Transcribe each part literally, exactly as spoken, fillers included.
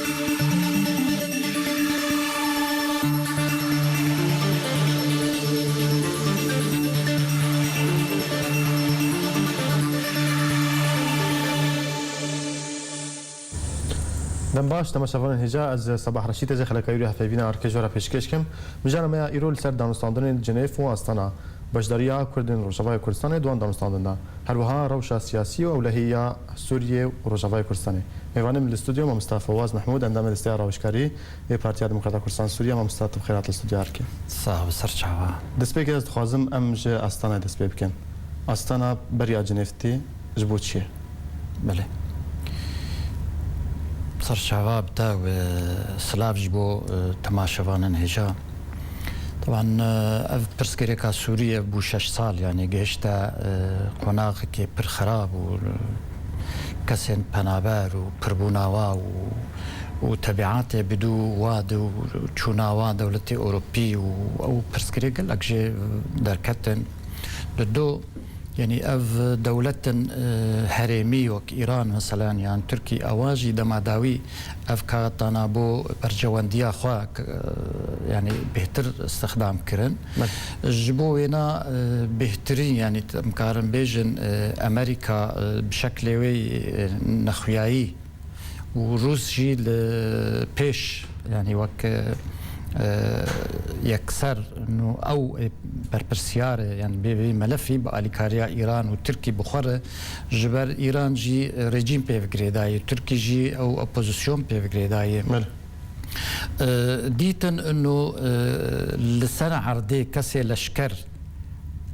Dem baş, temaşevanên hêja, ez Sebah Reşîd, ez ê xeleka îro hevpeyvîna Arkê ji we re pêşkêş kim. Mijara me ya îro li ser danûstandinên Cinêv û Astana, beşdariya Kurdên Rojavayê Kurdistanê di wan danûstandin de, her wiha rewşa siyasî û ewlehî ya Sûriyê û Rojavayê Kurdistanê. Mêvanê min li stûdyo mamosta Fewaz Mehmûd, endamê Desteya Rawêjkarî yê Partiya Demokrata Kurdistan Sûriye. Mamosta, tu bi xêr hat li stûdyoya Arkê. Sax be, ser çava. Destpêkê ez dixwazim em ji Astanayê dest pê bikin. Astana beriya Cinêv tê ji bo çi ye? Belê. Ser çava bi te û silav ji bo, e, temaşevanên hêja. Teban, e, ev pirsgirêka Sûriyê bû şeş sal, yanî gihişte, e, qonaxekê pir xirab û kesên penaber û pirbûna wa û, û tebiatê bi dû wa de û çûna wa dewletê Ewropî û ew pirsgirêk gelek jê derketin. Di do, yanî ev dewletin, e, herêmî wek Îran, meselen, yan Tirkî, ewa jî dema dawî ev kaxetana bo berjewendiya xwe, k-, e, yanî bêhtir istixdam kirin. Belê. Ji bo wêna, e, bêhtirîn, yanî em karin bêjin, e, Amerîka, e, bi şeklê wê, e, nexuyayî û Rûs jî li pêş, yanî wek, e, yekser nû ew ê berpirsiyar e, yanî bê vê melefî bi alîkariya Îran û Tirkî bi xwe re, ji ber Îran jî rejîm pê ve girêdayê, Tirkî jî ew opozîsyon pê ve girêdayê. Belê. E, dîtin ino, e, li ser erdê kesê leşker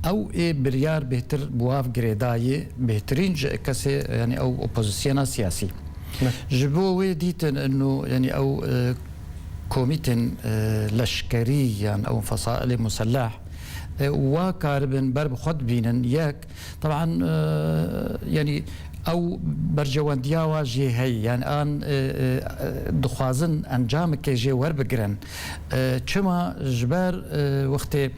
ew ê biryar bêhtir bi wav girêdayê, bêhtirîn ji kesê, yanî ew opozisyona siyasî. Ne. Ji bo wê dîtin ino, yanî ew, e, komîtên, e, leşkerî yan ew fesailê muselleh, e, wa karibin ber bi xwe dibînin yek. Teban, e, yanî ew berjewendiya wa jê heye, yanî an, e, e, dixwazin encamekê jê werbigirin. E, çima? Ji ber, e, wextê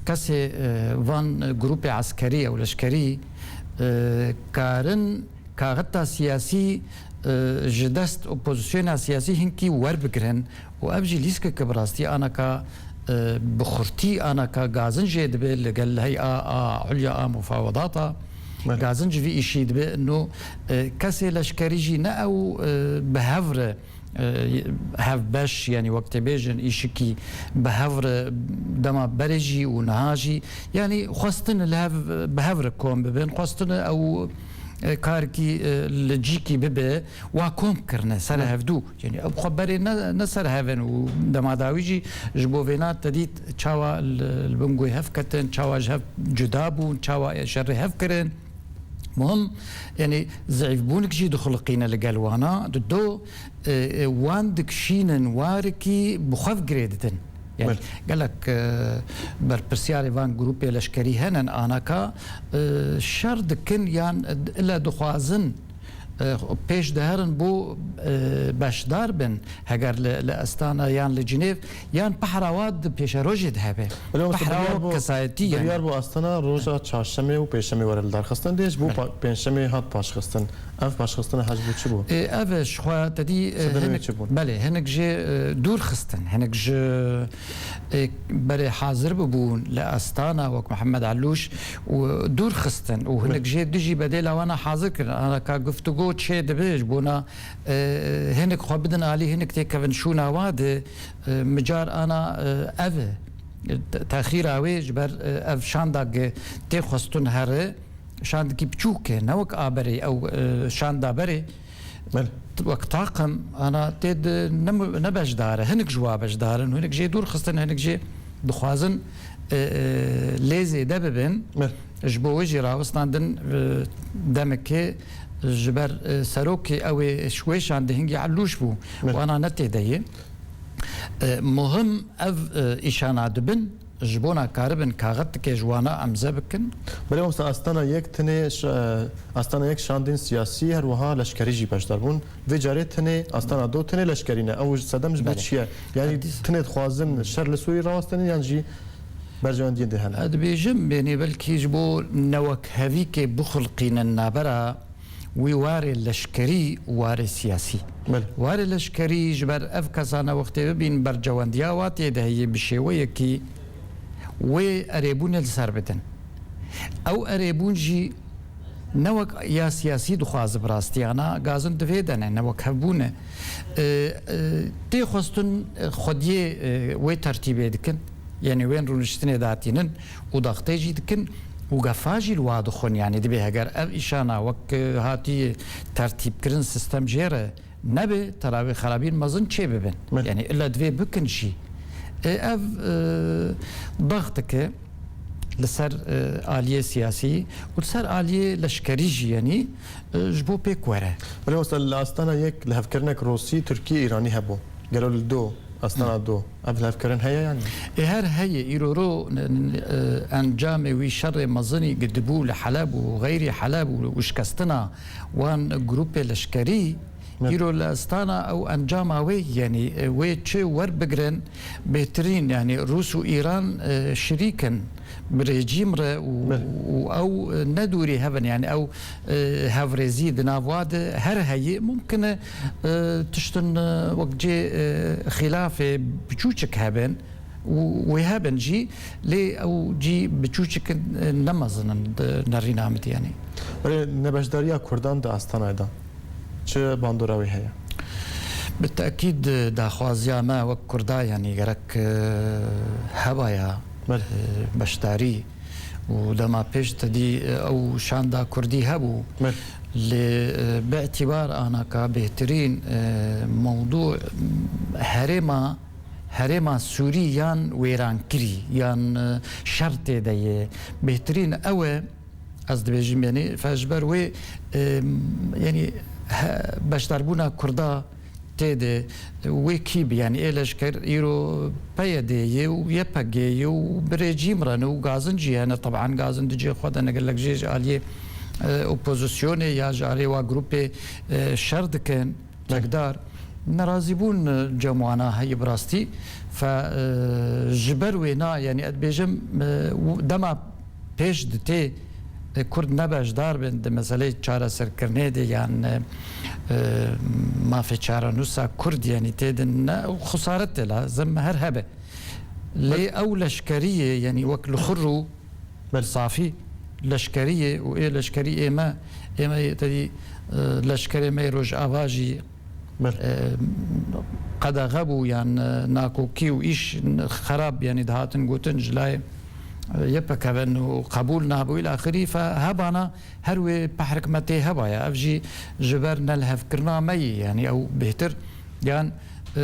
kesê, e, van grûpê eskerî ew leşkerî, e, karin kaxeta siyasî, e, ji dest opozisyona siyasî hinkî werbigirin û ev jî lîskeke bi rastî anaka, e, bi xurtî anaka gazin jê dibe li gel hey'a a ulya a mufawedata. Belê. Gazin ji vî îşî dibe. No, e, kesê leşkerî jî ne ew, e, bi hev re, e, hevbeş, yanî wek tê bêjin îşikî bi hev re dema berê jî û niha jî, yanî xwestin li hev, bi hev re kom bibin, xwestin ew, e, karekî, e, li cîkî bibe, wa kom kirine ser, hı, hevdû. Yanî ew xwe berê ne, ne ser hev in û dema dawî jî ji bo vêna te dît çawa li, li bin guhê hev ketin, çawa ji hev cuda bûn, çawa şerê hev kirin. Muhim, yanî zeyîfbûnik jî dixuliqîne li gel wana. Di do, e, e, wan dikişînin warekî bi xwe girê didin. Yanî, belê, gelek, e, berpirsiyarê van grûpê leşkerî henin anaka, e, şer dikin yan ile dixwazin, e, pêş diherin bo, e, beşdar bin, heger li, li Astana yan li Cinêv, yan pehra wa di pêşerojê de hebe. Belê, wisa pehra wa kesayetî, yanî. Biryar bû Astana roja çarşemê û pêşemê were lidarxistin, dê ji bo, belê, pa-, pêncşemê hat paşxistin. Ev paşxistina he ji bo çi bû? E, ev ji xwe te dî, e, hinek, çi bûn? Belê, hinek jê, e, dûr xistin, hinek ji, e, berê hazir bibûn li Astana wek Mihemed Elûş û dûr xistin û hinek, belê, jê dijî bedêla wana hazir kirin. Ana ka guftûgo çê dibe ji bona, e, hinek xwe bidin alî, hinek têkevin şûna wa de, e, micar ana, e, ev e. Te-, texîra wê ji ber, e, ev şanda ge tê xwestin here, şandikî biçûk e, ne wek a berê, ew, e, şanda berê. Belê. Wek taqim, ana tê di ne, ne beşdar e, hinek ji wa beşdar in, hinek jê dûr xistin, hinek jê dixwazin, e, e, lê zêde bibin. Belê. Ji bo wê jî rawestandin, e, demekê ji ber, e, serokê ew ê ji wê şandê hingî Elûş bû. Belê. Wana ne tê de ye. E, muhim ev, e, îşana dibin, ji bona karibin kaxetikê ji wana emze bikin. Belê, wisa Astana yek tenê ş-, e, Astana yek şandên siyasî, her wiha leşkerî jî beşdar bûn. Vê carê tenê Astana do tenê leşkerî ne. Ew sedem ji bo, belê, çi ye? Yanî, herdîs, tenê dixwazin şer li Sûrî rawestinin yan jî berjewendiyên dê hene? Ez dibêjim, bênê belkî ji bo newekhevîkê bixulqînin navbera wî warê leşkerî û warê siyasî. Belê. Warê leşkerî ji ber ev kesana wextê bibîn bercewendiya wa tê de heye bi şêweyekî wê erêbûnê li ser bidin. Ew erêbûn jî ne wek ya siyasî dixwaze bi rastiyana gazin divê de ne, ne wek hevbûn e. E, e, tê xwestin, e, xwediyê, e, wê tertîbê dikin. Yanî wên rûniştinê datînin û daxtê jî dikin û gefa jî li wa dixwin. Yanî dibê heger ev îşana wek, e, hatî tertîbkirin sistem jê re nebe, tera wê xerabîn mezin çê bibin. Belê. Yanî illa divê bikin jî. E, ev, e, daxteke li ser, e, aliyê siyasî û li ser aliyê leşkerî jî, yanî, e, ji bo pêk were. Belê wisa li Astana yek lihevkirinek Rûsî, Tirkî, Îranî hebû. Gelo li do, Astana do, ev lihevkirin heye yanî? E, her heye, îro ro, n-, n-, e, encamê wî şerê mezinî gidibû li Heleb û xeyrî Heleb û, û şikestina wan grûpê leşkerî, Evet. Îro li Astana ew encama wê, yanî, e, wê çi werbigirin, bêhtirîn, yanî Rûs û Îran, e, şirîk in bi rejîm re û, Evet. û ew, e, ne dûrî hev in, yanî ew, e, hevrêzî di nav wa de her heyî mumkin e, e, tiştin, e, wek cê, e, xîlafê biçûçik hebin. Û wê hebin jî, lê ew cî biçûçik in, ne mezin in di nerîna min de, yanî. Erê, nebeşdariya Kurdan di Astanayê de çi bandora wê heye? Bi tekîd daxwaziya me wek Kurda, yanî gerek, e, hebaya, Belê. e, beşdarî û dema pêş te dî, e, ew şanda Kurdî hebû. Belê. Lê, e, bi îtîbar anaka bêhtirîn, e, mewdû, herêma Herêma Sûrî yan wêrankirî yan, e, şer tê de ye. Bêhtirîn ew e, ez dibêjim, yanî, fe ji ber wê, e, yanî, he, beşdarbûna Kurda tê de, e, wê kî bi, yanî, ê leşker îro P Y D ye û Y P G ye û bi rejîm re ne û gazin jî hene, teban gazin di cihê xwe de ne gelek jê ji aliyê, e, opozisyonê ya ji aliyê wa grûpê, e, şer dikin. Çekdar nerazîbûn, e, cem wana heye bi rastî. Fe, e, ji ber wê na, yanî ez dibêjim, e, w-, dema pêş di tê, e, Kurd ne beşdar bin di meseleyê çareserkirinê de yan, e, e, mafê çarenûsa Kurd, yanî tê de ne, xesaret tê lazim her hebe. Lê ew leşkeriyê, yanî wek li xwe rû Belê. Safî leşkerî ye û ê leşkerî ê me, ê me yê tedî, e, leşkerê me yê Rojava jî, Belê. e, qedexe bû yan, e, nakokî û îş xerab, yanî dihatin gotin ji layê, e, Y P G ve û qebûl nabû îl axirî fe hebana her wê pehrik me tê hebaya. Ev jî ji ber nelihevkirina me yî, yanî ew bêhtir Yan, e, e,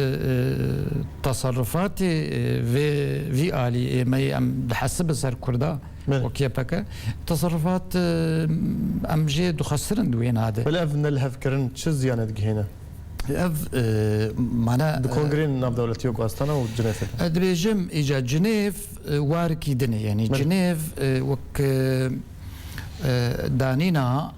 teserrufatê, e, vê, vî alî ê me yê em dihesibin ser Kurda, Belê. wek Y P G, teserrufat, e, em jê dixwestirin di wêna de. Belê ev nelihevkirin çi ziyanê digihîne? Ev, e, mana, Di e, kongrên navdewletî wek Astana û Cinêfê de? Ez dibêjim, îca Cinêv, e, warekî din e. Yanî Belê. Cinêv, e, wek, e, e, danîna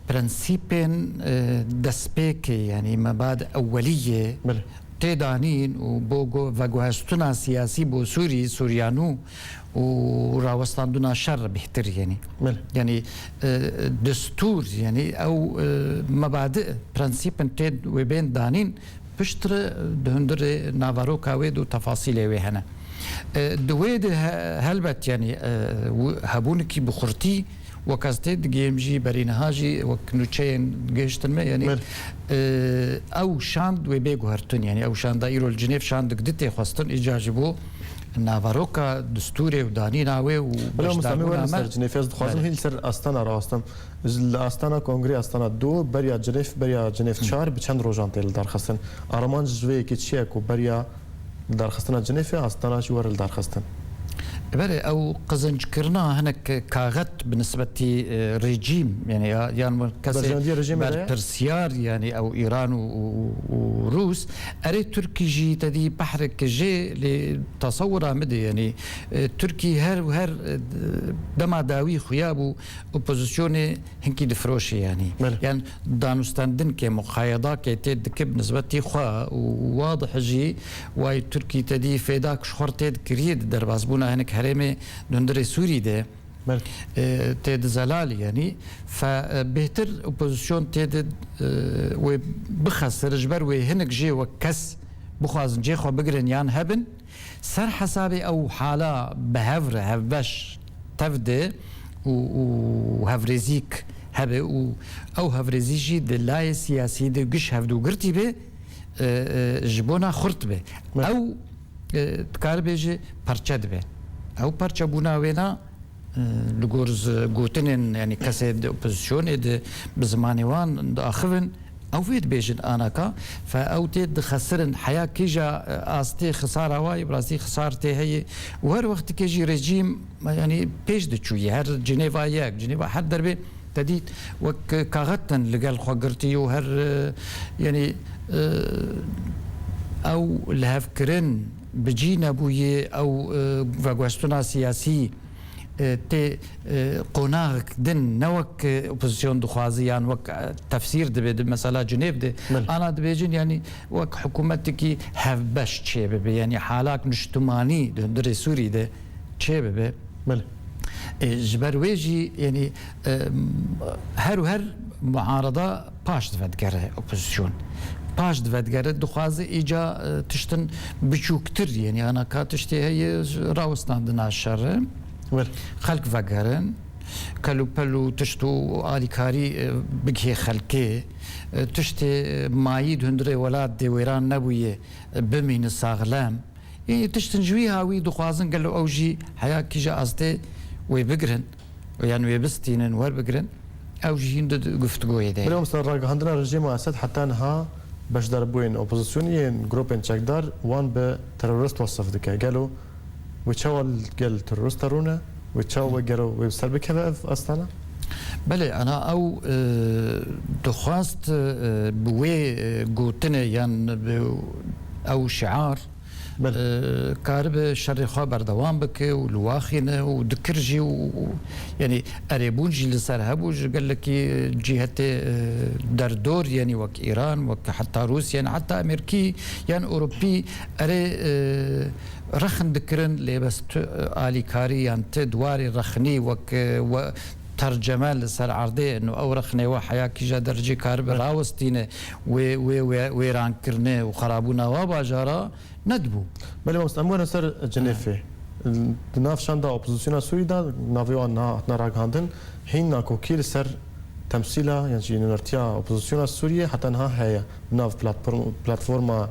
prensîpên, e, destpêkê, yanî mebad ewelî yê Belê. tê danîn û bo go-, veguhestina siyasî bo Sûrî, Sûriya nû û rawestandina şer bêhtir, yanî. Belê. Yanî, e, destûr, yanî ew, e, mebadi, prensîpên tê wê bên danîn, piştre di hundirê naveroka wê de û tefasîlê wê hene. E, di wê de he-, helbet, yanî, e, wi-, hebûnikî bi xurtî, wek ez tê digihêm jî, berî niha jî wek nûçeyên gihiştin me, yanî, Belê. e, ew şand wê bê guhertin, yanî ew şanda îro li Cinêv şandek di tê xwestin, îca ji bo naveroka distûrê û danîna wê û Belê, Mustafa, beşdarbûna werin me. ser Cinêv, ez dixwazim Belê. hîn li ser Astana rawestim. Ji, li Astana Kongrê Astana du, beriya Cinêv, beriya Cinêv çar bi çend rojan tê lidarxistin? Armanc ji vê yekê çi ye ku beriya lidarxistina Cinêfê Astana jî were lidarxistin? Berê, ew qizinckirina hinek kaxet bi nisbetî, e, rejîm, yanî ya, yan kesê Berjewendiyê rejîmê de ye? berpirsiyar, yanî ew Îran û, û, û, û Rûs. Erê, Tirkî jî tedî behrek jê lê tesewira min de, yanî, e, Tirkî her, her, e, dema dawî xuya bû, opozisyonê hinkî difiroşê, yanî. Belê. Yan danûstendinke, muqayedake tê dike bi nisbetî xwe û wadih jî wayî Tirkî tedî fêdak ji xwe tê dikiriyê di derbasbûna hinek herêmê di hundirê Sûrî de. Belê. E, tê di zelalî, yanî, fe, e, bêhtir opozîsyon tê di, e, wê bixesir, ji ber wê hinek jê wek kes bixwazin cê xwe bigirin yan hebin, ser hesabê ew hala bi hev re hevbeş tev de û, û hevrêzîk hebe û ew hevrêzî jî di layê siyasî de giş hevdûgirtî be, e, e, ji bona xurt be. Evet. Ew, e, dikare bêje parçe dibe. Ew parçebûna wêna, e, li gor zi-, gotinên, yanî kesê di opozîsyonê de bi zimanê wan diaxivin, ew vê dibêjin anaka, fe ew tê dixesirin, heya kîja, e, astê xisara wa yê, bi rastî xisar tê heye û her wextikê jî rejîm, yanî pêş diçûyî, her Cinêva yek, Cinêva her derbê te dît, wek kaxet din li gel xwe girtî û her, e, yanî, e, ew lihevkirin bi cî nebûyê, ew, e, veguhestina siyasî, e, tê, e, qonaxek din, ne wek, e, opozîsyon dixwaze yan wek, e, tefsîr dibe di mesela Cinêv de. Belê. Ana dibêjin, yanî wek hikûmetekî hevbeş çêbibe, yanî halak niştimanî di hundirê Sûrî de çêbibe. Belê. E, ji ber wê jî, yanî, e, her û her muarada paş divedigere opozîsyon. Paş divedigere, dixwaze îca, e, tiştin biçûktir, yanî anaka tiştê heye, rawestandina şerê. Belê. Xelk vegerin, kelûpel û tişt û alîkarî, e, bigihê xelkê, e, tiştê, e, mayî di hundirê welat dê wêran nebûye, e, bimîne saxlem. Ê, tiştin ji wî hawî dixwazin gelo ew jî heya kîja astê wê bigirin, yan wê bistînin, werbigirin, ew jî hîn di guftugûyê de ye. Belê, mesela ragihandina rejîma Esed heta niha beşdarbûyên opozîsyonê yên grûpên çekdar wan bi terorist wesif dike. Gelo wê çawa li gel terorista rûne? Wê çawa wê gelo wê bi ser bikeve ev astana? Belê, ana ew, e, dixwast, e, bi wê, e, gotinê yan bi ew şiar, belê, e, karibe şerê xwe berdewam bike û li waxîne û dikir jî û, û, yanî erêbûn jî li ser hebû ji gelekî cîhetê, e, derdor, yanî wek Îran, wek heta Rûsya, yanî heta Amerîkî yan Ewropî erê, e, rexn dikirin, lê bes tu, e, alîkarî yan ti di warê rexnî wek, e, we terceme li ser erdê, no ew rexnê we heya kîja derecê karibe, belê, rawestîne wê, wê, wê, wêrankirine û xerabûna wa bajara nedibû. Belê mamoste, em werin ser Cinêfê. Di nav şanda opozîsyona Sûrî de navê wan niha hatine ragihandin, hîn nakokî li ser temsîla yan jî nûnertiya opozîsyona Sûriyê heta niha heye. Di nav platform-, platforma,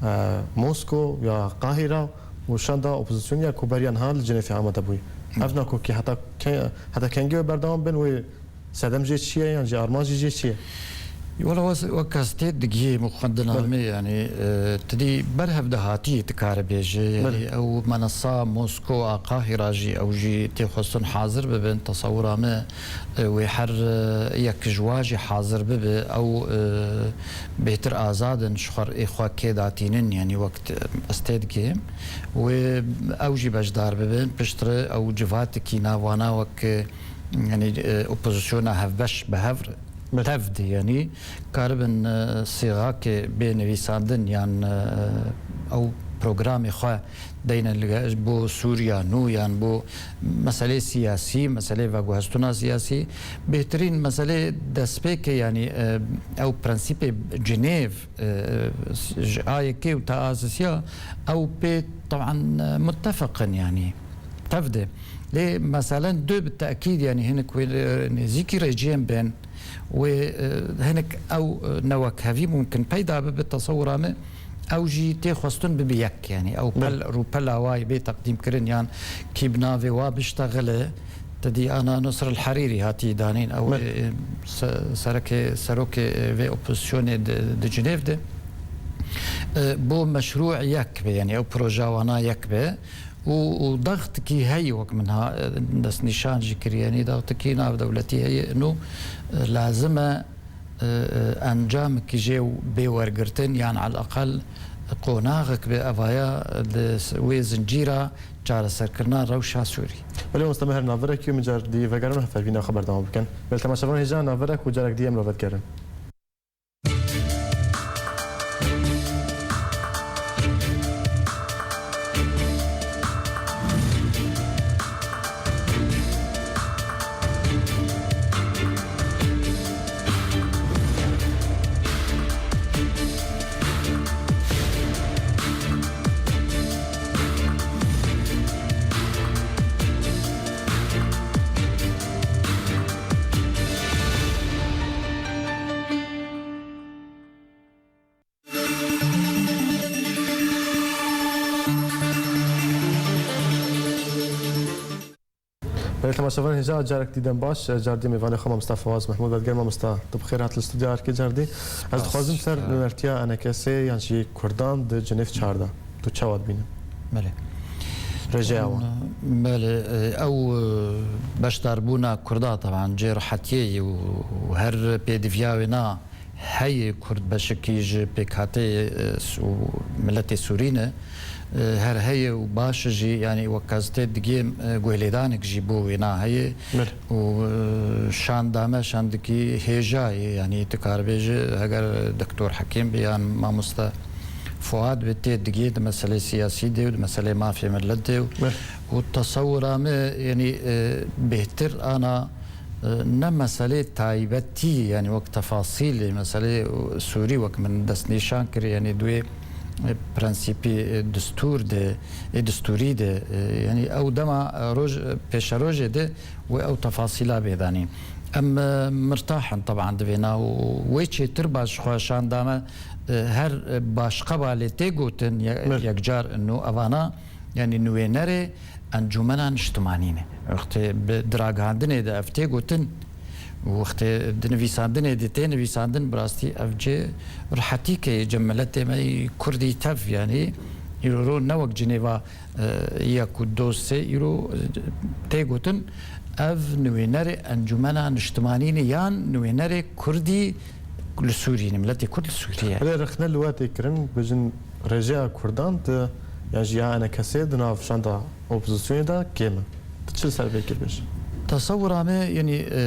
e, Mosko ya Qahîra û şanda opozîsyonê ya ku beriya niha li Cinêfê amade bûye. Ev nakokî heta ke-, heta kengê wê berdewam bin, wê sedem jê çi ye yan jî armanc jî jê çi ye? Wela wes-, wek ez tê digihîm û xwendina, belê, me, yanî, e, tu dî berhevdihatiyê dikare bêje, yanî, belê, ew menesa Mosko a Qahîra jî, ew jî tê xwestin hazir bibin, tesewira me, e, wê her, e, yek ji wa jî hazir bibe, ew, e, bêhtir azad in ji xwe rê xwe kê datînin, yanî wek t-, ez tê digihîm. Wê ew jî beşdar bibin, piştre ew civatekî nav wana wek, e, yanî, e, opozîsyona hevbeş bi hev re, belê, tev de, yanî karibin, e, sîxakê bê nivîsandin yan, e, ew programê xwe deyne li ge-, bo Sûriya nû yan bo meselê siyasî, meselê veguhestina siyasî. Bêhtirîn meselê destpêkê, yanî, e, ew prensîpê Cinêv, e, ji A Y K û ta A S S ya ew pê teban, e, mutefeq in, yanî tev de. Lê meselen du bi tekîd, yanî hinek wê, e, nêzîkî rejîm bên, wê, e, hinek ew, e, newekhevî mumkin peyda bibe, tesewira me ew jî tê xwestin bibe yek, yanî ew, belê, pel, rûpela wa yê bê teqdîmkirin yan kî bi navê wa biştexile, te dî ana Nusr el Herîrî hatî danîn, ew, belê, e, se-, serekê, serokê, e, vê opozîsyonê di, di Cinêv de. E, bo meşrû yek be, yanî ew proja wana yek be. Û, û daxtikî heye wek min ha, e, destnîşan jî kiriye, yanî daxtikî navdewletî heye. Nû, e, lazim e, e, e, encamekî jê bê wergirtin, yan eleqel qonaxek bi evaya li s-, wê zincîra çareserkirina rewşa Sûrî. Belê, mamoste, me her navberekî û min car dî vegerin û hevpeyvîna xwe berdewam bikin. Belê, temaşevan hêja navberek û carek dî em li we vedigerin. Temaşevanên hêja, carek dî dem baş, cardî mêvanê xwe mamosta Fawaz Mehmûd. Belger mamosta, tu bi xêr hat li stûdya Erkê Cardî. Ez dixwazim ser nûnertiya ENKSê yan jî Kurdan di Cinêv çar de. Tu çawa dibîne? Belê. Rêjeya wan. Belê, e, ew, e, beşdarbûna Kurda teban cê rehetiyê ye û, û her pêdiviya wêna heye. Kurd beşekî ji pêkhateyê, e, s-, û miletê Sûrî ne. E, her heye û baş e jî, yanî wek ez tê digêm, e, guhlêdanek jî bo wêna heye. Belê. Û, e, şanda me şandikî hêja ye, yanî tu karibêje heger Doktor Hekîm be yan mamoste Fuad be tê digê di meselê siyasî de û di meselê mafê milet de û, Belê. û tesewira me, yanî, e, bêhtir ana, e, ne meselê taybetî, yanî wek tefasîlê meselê Sûrî wek min destnîşan kir, yanî di wê, e, prensîpî, e, distûr de, ê distûrî de, e, yanî ew dema, e, roj, e, pêşerojê de wê ew tefasîla bê danîn. Em, e, mirtah in teban di vêna û wê çêtir baş xwe şanda me, e, her, e, başqe ba lê tê gotin, ye-, Belê. yekcar ino evana, yanî nûênerê Encûmena Niştimanî ne. Wextê bi diragihandinê de ev tê gotin û wextê di nivîsandinê de tê nivîsandin, bi rastî ev cê rehetîkê cem miletê me yî Kurdî tev, yanî îro ne wek Cinêva, e, yek û du sê îro, e, tê gotin ev nûênerê Encûmena Niştimanî ne yan nûênerê Kurdî li Sûrî ne, miletê Kurd li Sûrî ye. Belê rexne li we tê kirin, bijin rêjeya Kurdan di, yan jî ya ENKSê di nav şanda opozisyonê de kêm e. Tu çi li ser vê kir bêje? Tesewira me, yanî, e,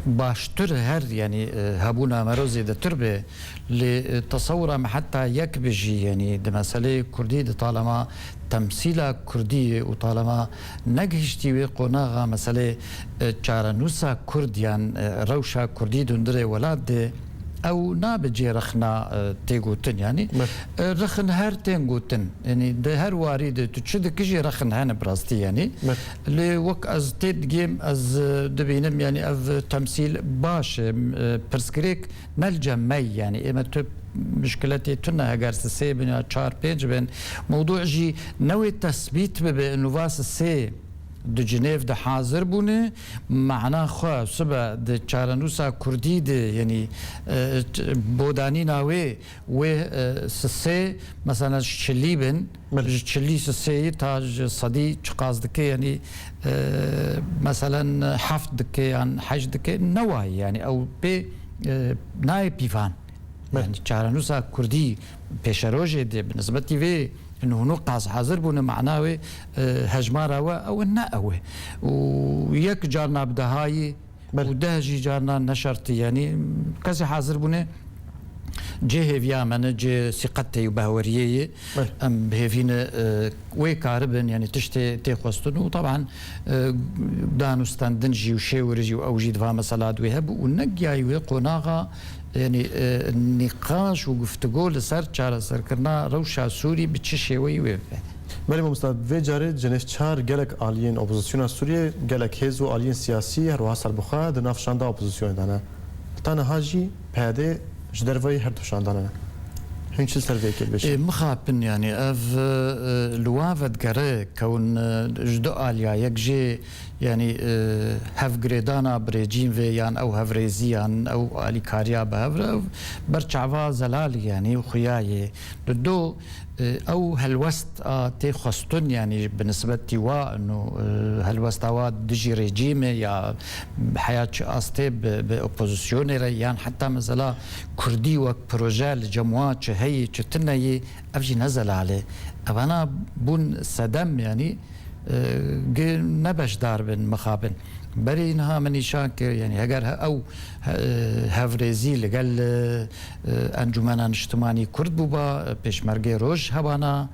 baştir her, yanî, e, hebûna me re zêdetir be. Lê, e, tesewira me heta yek be jî, yanî di meseleyê Kurdî, di talema temsîla Kurdî û talema negihiştî wê qonaxa meselê, e, çarenûsa Kurd yan, e, rewşa Kurdî di hundirê welat de, ew nabe cê rexna, e, tê gotin, yanî, Belê. e, rexin her tên gotin. Yanî di her warî de tu çi dikî jî rexin hene bi rastî, yanî. Belê. Lê wek ez tê digêm, ez, e, dibînim, yanî ev temsîl baş e, e, pirsgirêk ne li cem me ye, yanî ême tu mişkiletê tune, heger sisê bin ya çar pênc bin, mewdû jî newê tesbît bibe, nûva sisê di Cinêv de hazir bûne, mana xwe sibe di çarenûsa Kurdî de, yanî, e, t-, bodanîna wê, wê, e, sisê, mesela ji çilî bin, Belê. ji çilî siseyî ta ji sedî çiqas dike, yanî, e, meselen heft dike yan heşt dike, ne wayî, yanî ew pê, e, nayê pîvan. Belê. Yanî çarenûsa Kurdî pêşerojê de bi nisbetî vê nû nû qas hazir bûne, mana wê, e, hejmara we ew e, ne ew e. Û yek carna bi dehayî Belê. û deh jî carna ne şertî, yanî kesê hazir bûne cê hêviya me ne, cê sîqetê û behweriyê ye. Belê. Em bi hêvî ne, e, wê karibin, yanî tiştê tê xwestin û teban, e, danûstendin jî û şêwirî jî û ew jî di va mesela di wê hebû û negiyayî wê qonaxa, yanî, e, nîqaş û guftûgo li ser çareserkirina rewşa Sûrî bi çi şêweyî wê bibe. Belê mamosta, vê carê Cinêv çar gelek aliyên opozisyona Sûriyê, gelek hêz û aliyên siyasî her wiha serbixwe di nav şanda opozisyonê de ne. Heta niha jî PYD ji derveyî her du şandan e. Hûn çi li ser vê yekê dibêjin? Ê, mixabin, yanî ev, e, li wan vedigere kewin, e, ji du aliya, yek jê, yanî, e, hevgirêdana bi rejîm ve yan ew hevrêziyan, ew alîkariya bi hev re, ew berçava zelal, yanî xuya ye. Li du, e, ew helwest a tê xwestin, yanî bi nisbetî wa û, e, helwesta wa dijî rejîmê ya heya çi astê bi, bi opozisyonê re yan heta mesela Kurdî wek proje li cem wa çi heye, çi tune ye, ev jî ne zelal e. Evana bûn sedem, yanî, e, gi ne beşdar bin, mixabin. Berê niha min nîşan kir, yanî heger he-, ew, he-, hevrêzî li gel, e, Encûmena Niştimanî Kurd bûba, e, Pêşmergê Roj hebana,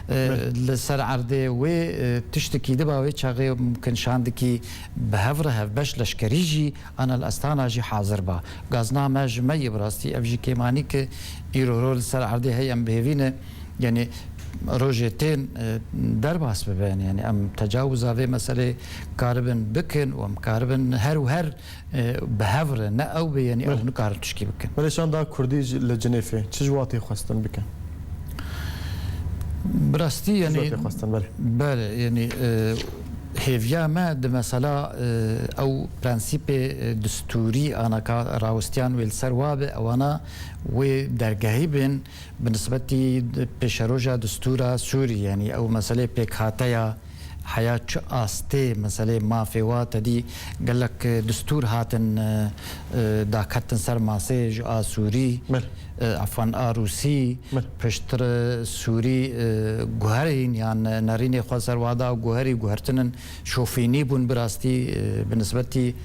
e, Belê. li ser erdê wê, e, tiştekî diba wê çaxê mumkin şandikî bi hev re hevbeş leşkerî jî ana li Astana jî hazir ba. Gazna me ji me yê bi rastî ev jî kêmanî ki îro ro li ser erdê heye em bi hêvî ne. Yanî rojê tên, e, derbas bibin. Yanî em tecawuza vê meselê karibin bikin û em karibin her û her, e, bi hev re ne ew be, yanî ew Belê. nikarin tişkî bikin. Belê şanda Kurdî ji, li Cinêfê çi ji wa tê xwestin bikin? Bi rastî, Çi ji wa yanî, tê xwestin, belê. belê, yanî, e, Hêviya me di mesela, e, ew prensîpê, e, distûrî anaka rawistiyan wê li ser wa be, ewana wê dergehî bin bi nisbetî pêşeroja distûra Sûrî, yanî ew meselê pêkhateya heya çi astê meselê mafê wa tedî gelek, e, distûr hatin, e, e, daketin ser masê ji a Sûrî, Belê. e, efan a Rûsî, Belê. piştir, e, Sûrî, e, guherîn yan nerînê xwe ser wa da û guherî guhertinin şofînî bûn bi rastî, e, bi nisbetî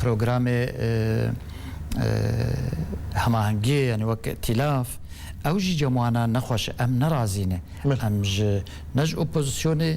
programê, e, e, hemahengiyê, yanî wek îtîlaf, ew jî cem wana nexweş e, em nerazî ne. Belê. Em ji, ne ji opozisyonê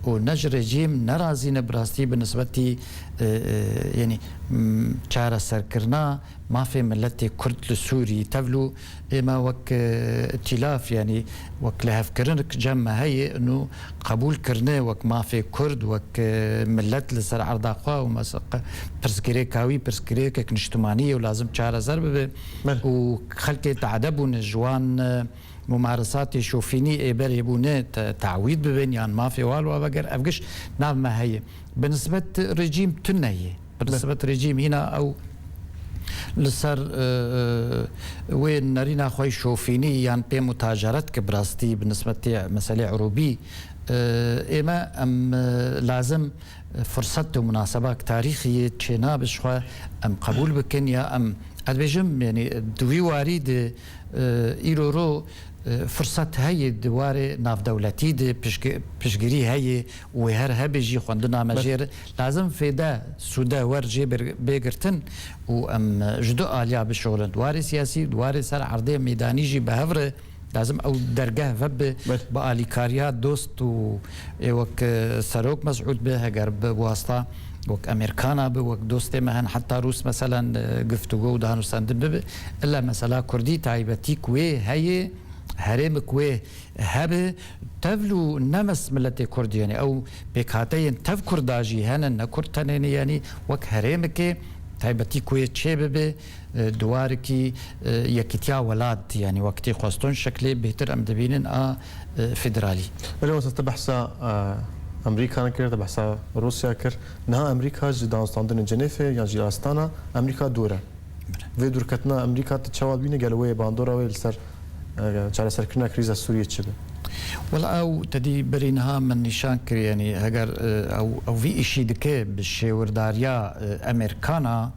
û ne ji rejîm nerazî ne bi rastî bi nisbetî, e, e, yanî, m, çareserkirina mafê miletê Kurd li Sûrî. Tevlû ême wek, e, îtîlaf, yanî wek lihevkirinek cem me heye, û qebûl kirine wek mafê Kurd, wek, e, milet li ser erda xwe û meseqe pirsgirêka wî, pirsgirêkek niştimanî ye û lazim çareser bibe. Belê. Û xelkê tade bûne ji wan, e, mumaresatê şofînî ê berê bûne te-, tawîd bibin yan mafê wan wa veger, ev giş nav me heye. Bi nisbet rejîm tune ye. Bi Be- nisbet rejîm hîna ew li ser, e, e, wê nerîna xwe yî şofînî yan pê mutaceret ke bi rastî bi nisbetê meselê Irûbî, e, ême em, e, lazim, e, firset û munasebak tarîxî yê çênabe ji xwe em qebûl bikin ya em, ez dibêjim, yanî di wî warî de, e, îro ro e, firset heye di warê navdewletî de piştgi-, piştgirî heye û wê her hebe jî xwendina me Be- jê re lazim fêde, sûde wer jê bir-, bê girtin û em, e, ji du aliya bişuxulin. Di warê siyasî, di warê ser erdê meydanî jî bi hev re lazim ew dergeh vebe Be- bi alîkariya dost û ê wek, e, Serok Mesûd be, heger bi wasta wek Amerîkana be, wek dostê me hen, heta Rûs meselen, e, giftûgo û danûsendin bibe. Illa mesela Kurdî taybetî ku wê heye, herêmik wê hebe, tevlû nemes miletê Kurd, yanî ew pêkhateyên tev Kurda jî hene, ne Kurd tenê ne, yanî wek herêmikê taybetî ku wê çê bibe, e, di warekî, e, yekîtiya welat, yanî wek tê xwestin şeklê bêhtir em dibînin a, e, federalî. Belê, wisa te behsa, e, Amerîka nekir, te behsa Rûsya kir. Niha Amerîka ji danûstandinê Cenêfê yan jî Astana Amerîka dûr e. Vê dûrketina Amerîka tu çawa dibînî? Gelo wê bandora wê li ser, e, çareserkirina krîza Sûriyê çi be? Wela ew te dî berî niha min nîşan kir, yanî heger, e, ew, ew vî îşî dike bi şêwirdariya, e, Amerîkana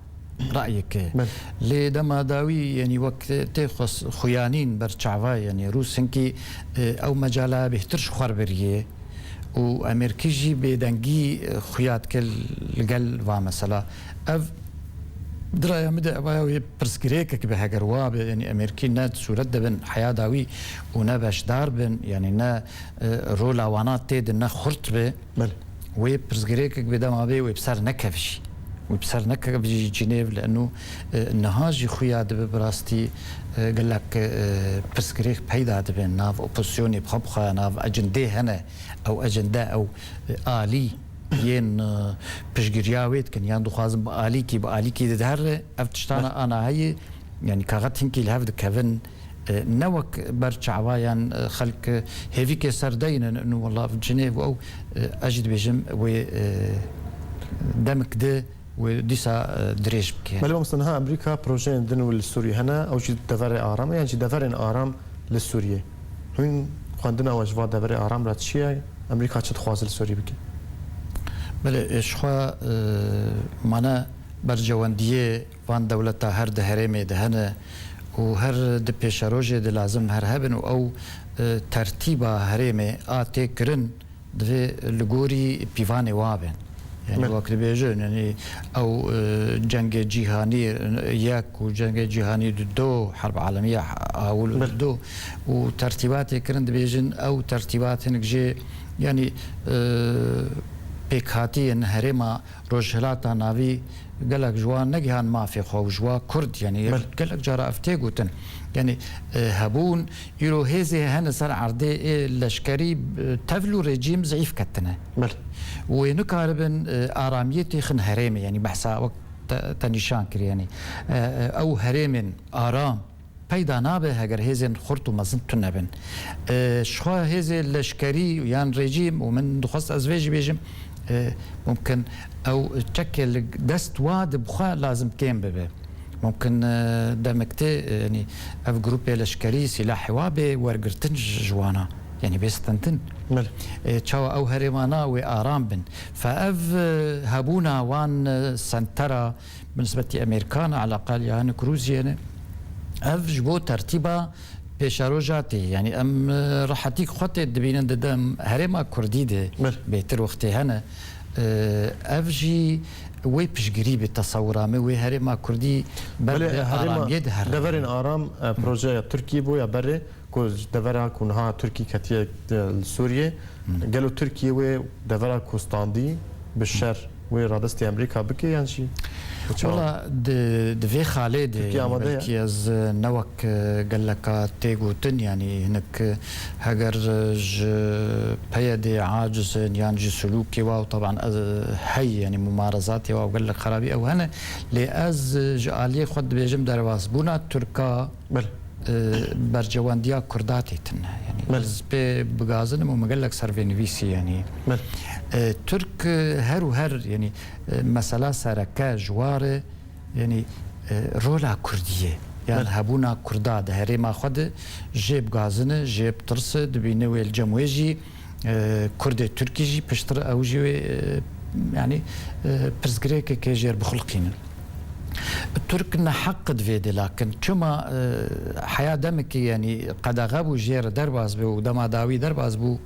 rayeke. Belê. Lê dema dawî, yanî wek tê xwe s-, xuyanîn ber çava, yanî Rûs hinkî, e, ew mecala bêhtir ji xwe re biriye. û Amerîkî jî bêdengî, e, xuya dike li gel va mesela. Ev di raya min de evaya wê pirsgirêkek be heger wa be, yanî Amerîkî ne sûret de bin heya dawî û ne beşdar bin, yanî ne, e, rola wana tê de ne xurt be. Belê. Wê pirsgirêkek bê dema bê wê bi ser nekeve jî. Wê bi ser nekeve jî Cinêv, li eno, e, niha jî xuya dibe bi rastî, e, gelek, e, pirsgirêk peyda dibe nav opozisyonê bi xwe bi xwe, nav ecindê hene. Ew ecinde, ew, e, alî yên, e, piştgiriya wê dikin, yan dixwazin bi alîkî, bi alîkî de dihere, ev tiştana Be- ana heye, yanî kaxet hinkî li hev dikevin, e, ne wek ber çawa yan, e, xelk, e, hêvîkê ser deynin, û wela Cinêv ew, e, ez jî dibêjim wê, e, demik de wê dîsa, e, dirêj bike. Belê mamoste, niha Amerîka projeyên din wê li Sûriyê hene, ew jî deverê aram e, yan jî deverên aram li Sûriyê. Hûn xwendina we ji va deverê aram re çi ye? Amerîka çi dixwaze li Sûriyê bike? Belê, e, ji xwe, e, mane berjewendiyê van dewleta her di herêmê de hene û her di pêşerojê de lazim her hebin û ew, e, tertîba herêmê a tê kirin divê li gorî pîvanê wa be. Yanî Me- wek dibêjin, yanî ew, e, cengê cîhanî yek û cengê cîhanî du, herb alemiya awil û Me- du û tertîbatê kirin, dibêjin ew tertîbat hinek jê, yanî, e, pêkhatiyên herêma Rojhilata Navî gelek ji wan negihan mafê xwe û ji wa Kurd, yanî Me- gelek cara ev tê gotin. Yanî, e, hebûn, îro hêzê hene ser erdê ê leşkerî, e, tevl û rejîm zeîf ketine. Belê. Û wê nikaribin, e, aramiyê têxin herêmê, yanî behsa wek te, te nîşan kir, yanî, e, e, ew herêmên aram peyda nabe heger hêzên xurt û mezin tune bin. E, ji xwe hêzê leşkerî yan rejîm, û min dixwest ez vê jî bêjim, E, mumkin ew çekê li dest wa di bi xwe lazim kêm bibe. Mumkin, e, demek tê, e, yanî ev grûpê leşkerî sîlahê wa bê wergirtin ji, ji wana. Yanî bê stentin. Belê. E, çawa ew herêmana wê aram bin. Fe ev, e, hebûna wan, e, sentera bi nisbetî Amerîkan, elaqal ya hinek Rûsiyê ne. Ev ji bo tertîba pêşerojatê, yanî em, e, rehetîk xwe tê dibînin di dem herêma Kurdî de Bil. bêtir wextê hene. E, ev jî wê piştgirî bi tesewira me, wê herêma Kurdî ber Belê, bi herêma aramiyê de here. Deverên Aram, e, projeya Tirkiyê bû ya berê, ku ji devera ku niha Tirkiyê ketiye, e, li Sûriyê, Hmm. gelo Tirkiyê wê devera ku standî bi şer wê radestê Amerîka bike yan jî? Wala di, di vê xalê de, Tirkiye yanî amade ye? belkî ez, e, ne wek, e, geleka tê gotin, yanî hinek, e, heger, e, ji P Y D'ê aciz in yan jî sulûkê wa û teban ez, e, hey, yanî mumarezatê wa û gelek xerabî ew hene. Lê ez, e, ji aliyê xwe dibêjim derbasbûna Tirka Belê. e, berjewendiya Kurda tê tune. Yanî Belê. ez pê bigazinim û min gelek ser vê nivîsî, yanî. Belê. E, Tirk, e, her û her, yanî, e, mesela sereke ji wa re, yanî, e, rola Kurdiyê, yan Belê. hebûna Kurda di herêma xwe de jê bigazine, jê bitirse, dibîne wê li cem wê jî, e, Kurdê Tirkî jî piştre ew jî wê, e, yanî, e, pirsgirêkekê jêr bixulqînin. Tirk neheq divê de, lakin çima, e, heya demekê, yanî qedexe bû jê re derbas bû û dema dawî derbas bû,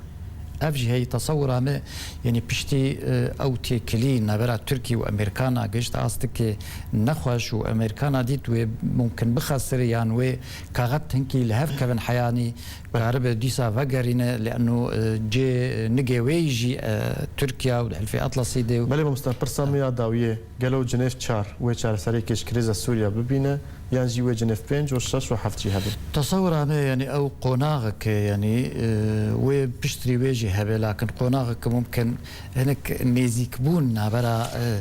ev jî hey tesewira me, yanî piştî, e, ew têkilî navbera Tirkî û Amerîkana gişt astikê nexweş û Amerîkana dît wê mumkin bixesire yan wê kaxet hinkî li hev kevin heyanî karibe dîsa vegerîne, li eno, e, cê, e, nigê wê jî, e, Tirkiya û di Hilfê Atlasî de û Belê mamoste, pirsa min ya dawiyê, gelo Cinêv çar wê çareseriyekê ji krîza Sûriya bibîne, yan jî wê Cinêv pênc û şeş û heft jî hebe? Tesewira me, yanî ew qonaxeke, yanî, e, wê piştrî wê jî hebe, lakin qonaxeke mumkin hinek nêzîkbûn navbera, e,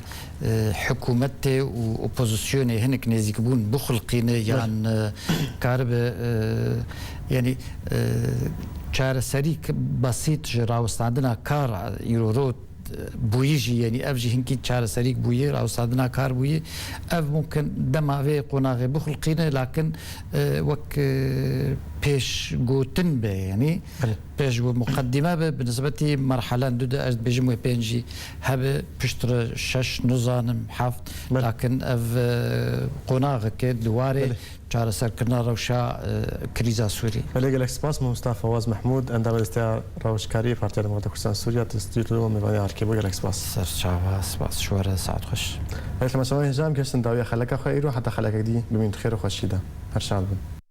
e, hikûmetê û opozisyonê hinek nêzîkbûn bixulqîne yan, e, karibe, e, yanî, e, çareserîk besît ji rawestandina kar îro rot bûyî jî, yanî ev jî hinkî çareserîk bûyî, rawestandina kar bûyî. Ev mumkin dema vê qonaxê bixulqîne, lakin, e, wek, e, pêşgotin be, yanî Belê. pêş wê muqedîme be, bi nisbetî merhelen du de ez dibêjim wê pênc jî hebe, piştre şeş nizanim, heft, Belê. lakin ev, e, qonaxeke di warê Belê. çareserkirina rewşa, e, krîza Sûrî. Belê, gelek spas, Mamosta Fawaz Mehmûd, endamê Desteya Rawajkariyê Partiya Demokrata Kurdistan Sûriya, di stûdyoya me mêvanê Arkê bû, gelek spas. Serçava, spas, ji we re saet xweş. Belê, temaşevanên hêja em gihiştin dawiya xeleka xwe, îro heta xelekek dî bimînin di xêr û xweşiyê de. Her şad bin.